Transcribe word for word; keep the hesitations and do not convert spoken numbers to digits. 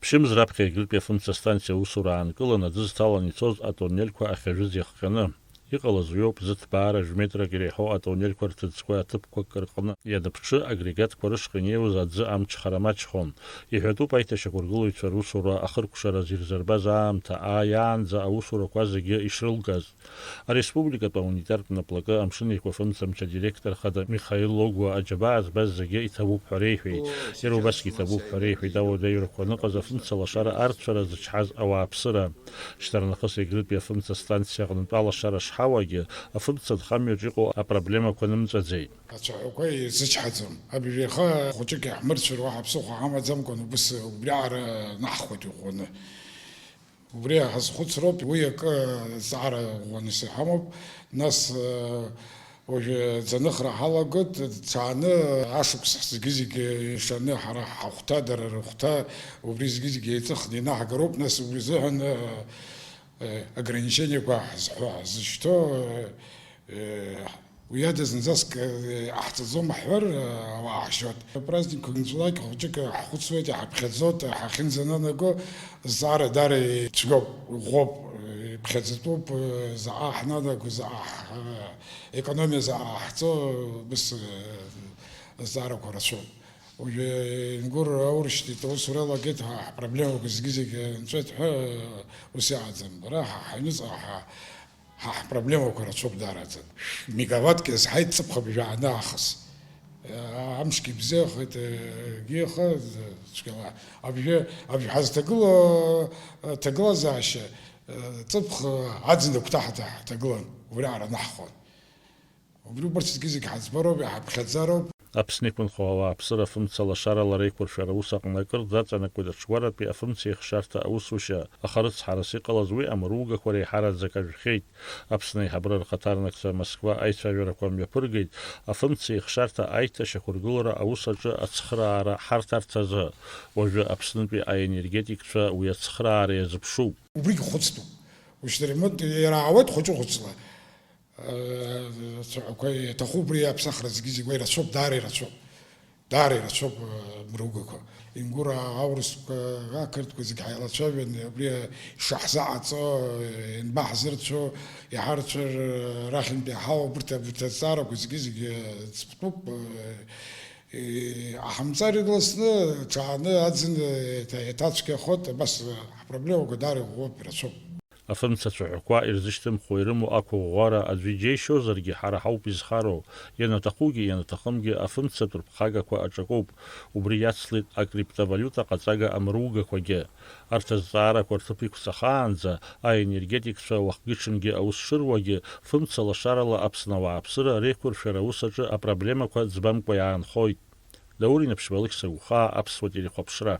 Шьымз раԥхьа Егрытәи афымца станциа аусура аанкылан, аӡы зҭалан ицоз атоннельқәа ахьажәыз иахҟьаны. Иҟалаз уиоуп, зыҭбаара жәметрак иреиҳау атоннельқәа рҭыӡқәа аҭыԥқәак рҟны ианыԥҽы, агрегатқәа рышҟа инеиуаз аӡы амчхара маҷхон. Иҳәатәуп аиҭашьақәыргылаҩцәа русура ахыркәшараз ирзырбаз аамҭа ааиаанӡа аусурақәа зегьы ишрылгаз. Ареспубликатә аунитартә наплакы Амшын Еиқәа афымцамч адиректор хада Михаил Логуа аџьабаа збаз зегьы иҭабуп ҳәа реиҳәеит. Иара убасгьы иҭабуп ҳәа реиҳәеит ауадаҩрақәа аныҟаз афымца лашара арцәара зычҳаз ауааԥсыра. Шьҭарнахыс Егрытәи афымца станциа аҟнытә алашара шҳауагьы, афымца нхамҩаҿ иҟоу апроблемақәа нымҵәаӡеит. Ацәаҳәақәа ирзычҳаӡом. Абыржәы иаха хәыҷык иаҳмырцәар уаҳа ԥсыхәа ҳамаӡамкәан, убыс убриаҟара наҳхуеит иӷәӷәаны. Убри ҳазхәыцроуп, уи акы зҵаара ӷәӷәаны сиҳамоуп. Нас, э, уажәы ӡаныхра ҳалагоит, дцааны ашықәс зегьы-зегьы ишаны ҳара ҳахәҭа, дара рыхәҭа, убри зегьы-зегьы еиҵыхны инаҳгароуп. Нас убри азыҳәан, э, э, ограничениақәа ҳзҳәо, ҳзышьҭоу, э, э, Уи ада зынӡаск, э, иҟаҳҵаӡом аҳәар, э, ауаа ҳшьоит. Апраздникқәа нҵәалак хәыҷык ҳхәыцуеит, иҳаԥхьаӡоит, ҳахьынӡананаго, зҵаара даара ицәгьоуп, иӷәӷәоуп, э, иԥхьаӡатәуп, э, заҟа ҳнанаго, заҟа ҳ-, э, економиа заҟа ҳҵо, ус, э, зҵаарақәа рацәоуп. Уажәы, э, Ингәыр аурышьҭит, аусура иалагеит, ҳа-, ҳпроблемақәа зегьы-зегьы нҵәеит ҳәа, э, ус иҟаӡам. Ара ҳа-, ҳаҩныҵҟа ҳа-, Ҳа ҳпроблемақәа рацәоуп даараӡан. Мегаваттк иазҳаит ҵыԥх абжьааны аахыс. Амшгьы бзиахеит, егьиаха цәгьала. Абжьы, абжьы ҳазҭагылоу аҭагылазаашьа, ҵыԥх аӡын агәҭаҳәа ҳҭагылан, убриаҟара анаҳхон. Убри убарҭ зегьы-зегь ҳаӡбароуп, иҳаԥхьаӡароуп. Аԥсны иқәынхо ауааԥсыра афымца лашарала реиқәыршәара аус аҟны акыр даҵанакуеит аҽгәаратәи афымца еихшарҭа аусушьа, аха рыцҳарас иҟалаз уи амыругақәа реиҳараӡак ажәхьеит. Аԥсны аиҳабыра рхаҭарнакцәа Москва аицәажәарақәа мҩаԥыргеит, афымца еихшарҭа аиҭашьақәыргылара аус аҿы ацхыраара ҳарҭарҭазы. Уажәы Аԥснытәи аенергетикцәа уи ацхыраара иазыԥшуп. Убригь хәыцтәуп. Ушьҭа ремонт иара аауеит хәыҷы-хәыҷла. Э, цәаҳәақәа иаҭахуп, убри аԥсахра зегьы-зегьы уа ирацәоуп, даара ирацәоуп. Даара ирацәоуп, э, мыругақәа. Ингәыр аурысқәа, ақырҭқәа зегьы ҳаилацәажәан, убри ишаҳзаҟаҵо, э, ианбаҳзырцәо, иҳарцәар, э, рахьынтәи иҳауа, убырҭ, абарҭ азҵаарақәа зегьы-зегьы, э, ҵыԥтәуп, э, э, ҳамҵар ирласны, ҽааны аӡын, э, еиҭа-, еиҭацәгьахоит, абас, э, ҳпроблемақәа даара иӷәӷәоуп, ирацәоуп. Афымца цәаҳәақәа ирзышьҭымхуа ирымоу ақәыӷәӷәара аӡәы иџьеишьозаргьы, ҳара ҳауп изхароу. Ианаҭахугьы, ианаҭахымгьы, афымцатә рԥхагақәа аҿакоуп. Убри иацлеит акриптовалиута ҟаҵага амругақәагьы. Арҭ азҵаарақәа рҭыԥ иқәҵахаанӡа, аенергетикцәа уахгьы-ҽынгьы аус шыруагьы, фымца лашарала Аԥсны ауааԥсыра реиқәыршәара аус аҿы апроблемақәа ӡбамкәа иаанхоит. Даур Инаԥшьба, Алықьса Гәхаа, Аԥсуа телехәаԥшра.